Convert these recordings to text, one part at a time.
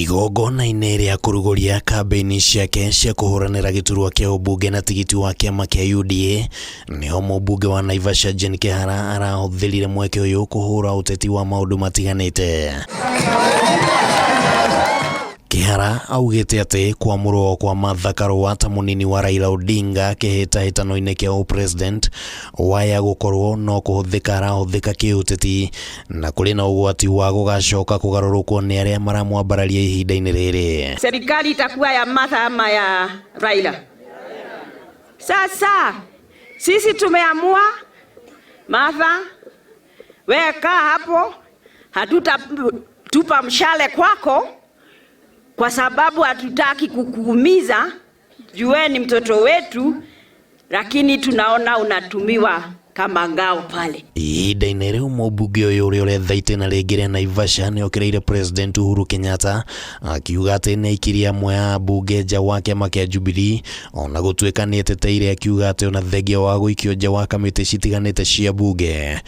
Igongona-inĩ rĩa kũrugũria kambĩini ciake cia kũhũranĩra gĩturwa kĩa ũmbunge na tigiti wa kĩama kĩa UDA, nĩho mũmbunge wa Naivasha Jane Kĩhara arahũthĩrire mweke ũyũ kũhũra ũteti wa maũndũ matiganĩte. Kĩhara augĩte atĩ kwamũrwo kwa Martha Karũa ta mũnini wa Raila Odinga kĩhĩtahĩtano-inĩ kĩa ũpresident waya gũkorwo no kũhũthĩka arahũthĩka kĩũteti na kũrĩ na ũgwati wa gũgacoka kũgarũrũkwo nĩ arĩa maramwambararia ihinda-inĩ rĩrĩ. Serikali itakuwa ya Martha ama ya Raila? Sasa sisi tumeamua, Martha, wewe kaa hapo, hatutatupa mshale kwako kwa sababu hatutaki kukuumiza, juu wewe ni mtoto wetu, lakini tunaona unatumiwa kama ngao pale. Ihinda-inĩ rĩu mũmbunge ũyũ ũrĩa ũretha itĩna rĩngĩ rĩa Naivasha nĩ okĩrĩire President Uhuru Kenyatta akiuga atĩ nĩ aikirie amwe a ambunge nja wa kĩama kĩa Jubilee ona gũtuĩka nĩ eteteire akiuga atĩ ona thengia wa gũikio nja wa kamĩtĩ citiganĩte cia mbunge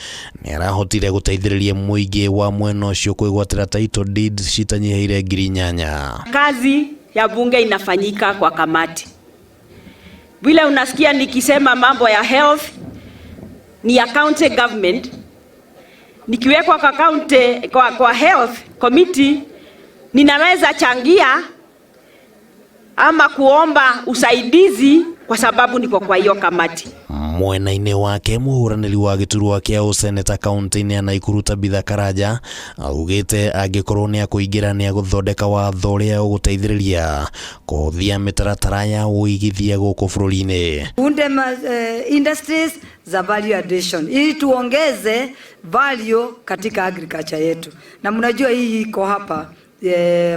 nĩ arahotire gũteithĩrĩria mũingĩ wa mwena ũcio kwĩgwatĩra title deeds citanyihĩire 8,000. Kazi ya bunge inafanyika kwa kamati. Vile unasikia nikisema mambo ya health ni ya county government, nikiwekwa kwa county, kwa health committee ninaweza changia ama kuomba usaidizi kwa sababu niko kwa hiyo kamati. Mwena-inĩ wake mũhũranĩri wa gĩturwa kĩa ũseneta kaunti-inĩ ya Naikuru Tabitha Karanja augĩte angĩkorwo nĩ akũingĩra nĩ agũthondeka watho ũrĩa ũgũteithĩrĩria kũhũthia mĩtaratara ya ũigithia gũkũ bũrũri-inĩ. Tuunde industries za value addition ili tuongeze value katika agriculture yetu, na mnajua hii iko hapa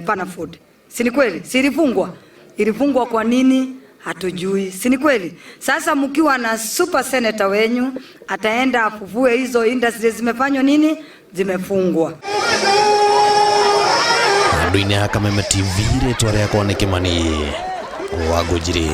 Panafood, si ni kweli? Si ilifungwa? Ilifungwa kwa nini? Hatujui, si ni kweli? Sasa mkiwa na super senator wenyu ataenda afufue hizo industries zimefanywa nini, zimefungwa. Andũ-inĩ a Kameme TV, rĩtwa rĩakwa nĩ Kĩmani wa Ngũnjiri.